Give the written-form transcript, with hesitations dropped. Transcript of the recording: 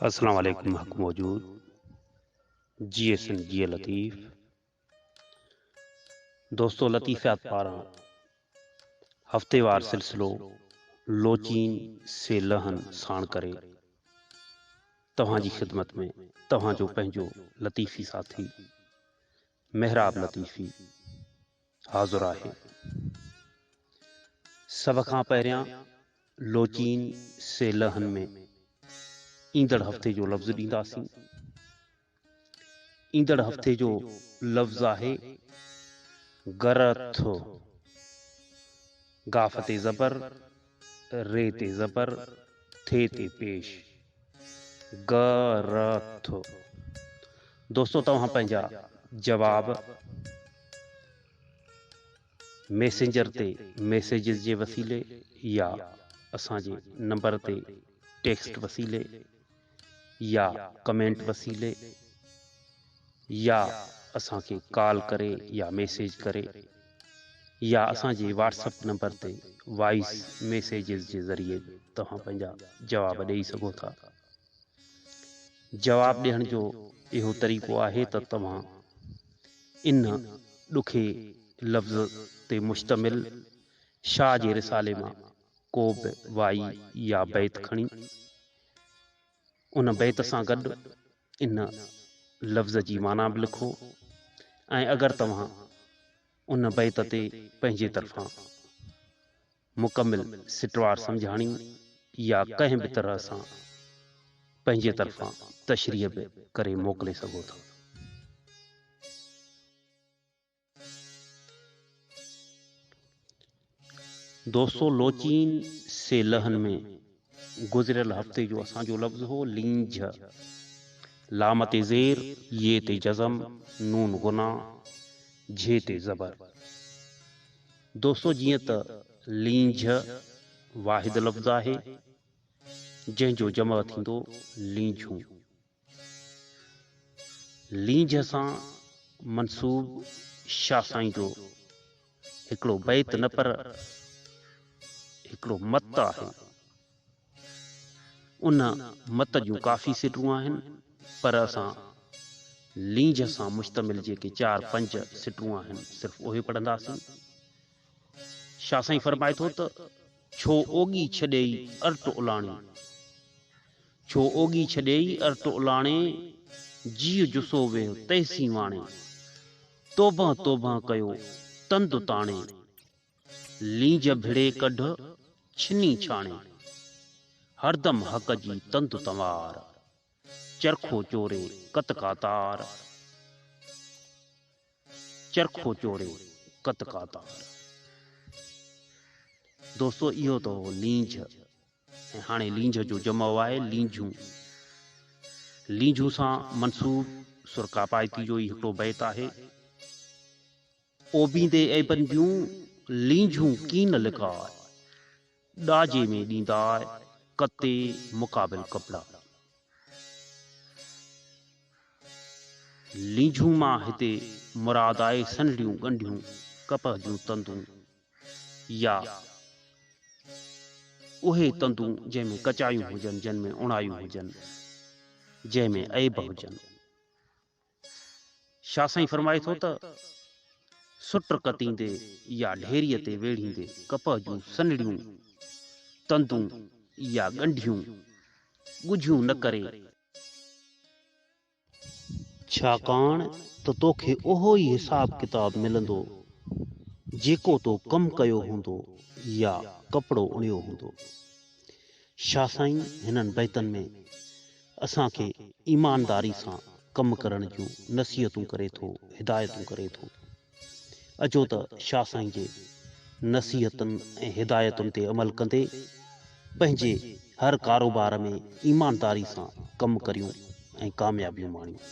السلام عليڪم حق موجود جيئي سنڌ جيئي لطيف دوستو لطيفيات پاران هفتيوار سلسلو لوچين سي لهن ساڻ ڪري توهان جي خدمت ۾ توهان جو پنهنجو لطيفي ساٿي محراب لطيفي حاضر آهي. سڀ کان پهريان لوچين سي لهن ۾ ايندڙ هفتي جو لفظ ڏينداسين. ايندڙ هفتي جو لفظ آهي گرٿ. گاف تي زبر، ري تي زبر، ٿي تي پيش. گرٿ. دوستو توهان پنهنجا جواب ميسينجر تي ميسيجز جي وسيلي يا اسان جي نمبر تي ٽيڪسٽ وسيلي يا ڪمينٽ وسيلي يا اسان کي ڪال ڪري يا ميسيج ڪري يا اسان جي واٽس اپ نمبر تي وائس ميسيجز جي ذريعي توهان پنهنجا جواب ڏئي سگهو ٿا. جواب ڏيڻ جو اهو طريقو آهي ته توهان ان ڏکي لفظ تي مشتمل شاهه جي رسالي مان ڪو به وائي يا بيت کڻي ان بيت سان گڏ ان لفظ جي معنيٰ به لکو ۽ اگر توهان ان بيت تي پنهنجي طرفان مڪمل سٽوار سمجهاڻي يا ڪنهن به طرح سان پنهنجي طرفان تشريح به ڪري موڪلي سگهو ٿا. دوستو لوچين سي لهن ۾ گذريل هفتي جو اسان جو لفظ هو لينجهه. لام تي زير، يي تي جزم، نون غنا، جهي تي زبر. دوستو جيئن ته لينجهه واحد لفظ آهي، جنهن جو جمع ٿيندو لينجهون. لينجهه سان منسوب شاهه سائين جو هڪڙو بيت نه پر هڪڙو مت آهي. ان مت جون ڪافي سٽون آهن پر اسان لينجهه سان مشتمل جيڪي چار پنج سٽون آهن صرف اهي پڙهنداسين. شاهه سائين فرمائي ٿو ته، ڇو اوڳي ڇڏيئي ارٽ الاڻي، ڇو اوڳي ڇڏيئي ارٽ الاڻي، جيء جسو ويهه تيسين واڻي، توبهه توبهه ڪيو تند تاڻي. لينجهه ڀڙي ڪڍ، ڇني ڇاڻي. هردم حق جي تند تنوار. چرخو چوري ڪت ڪاتار. چرخو چوري ڪت ڪاتار. دوستو اهو ته هو لينجهه ۽ هاڻي لينجهه جو جمع آهي لينجهون. لينجهون سان منسوب سر ڪاپائتي جو ئي هڪڙو بيت آهي. اوبيندي عيبن جون، لينجهون ڪين لڪاء. ڏاجي ۾ ڏينداء، ڪتي مقابل ڪپڙا. لينجهون مان هتي مراد آهي سنهڙيون ڳنڍيون، ڪپهه جون تندون يا اهي تندون جنهن ۾ ڪچايون هجن، جن ۾ اوڻايون هجن، جنهن ۾ عيب هجن. شاهه سائين فرمائي ٿو ته، سٽ ڪتيندي يا ڍيريء تي ويڙهيندي ڪپهه جون سنهڙيون تندون يا ڳنڍيون ڳجهيون نه ڪري، ڇاڪاڻ ته توکي اهو ئي حساب ڪتاب ملندو جيڪو تو ڪم ڪيو هوندو يا ڪپڙو اڻيو هوندو. شاهه سائين هنن بيتن ۾ اسان کي ايمانداري سان ڪم ڪرڻ جون نصيحتون ڪري ٿو، هدايتون ڪري ٿو. اچو ته شاهه سائين جي نصيحتن ۽ هدايتن تي عمل ڪندي پنهنجي هر ڪاروبار ۾ ايمانداري سان ڪم ڪريون ۽ ڪاميابيون ماڻيون.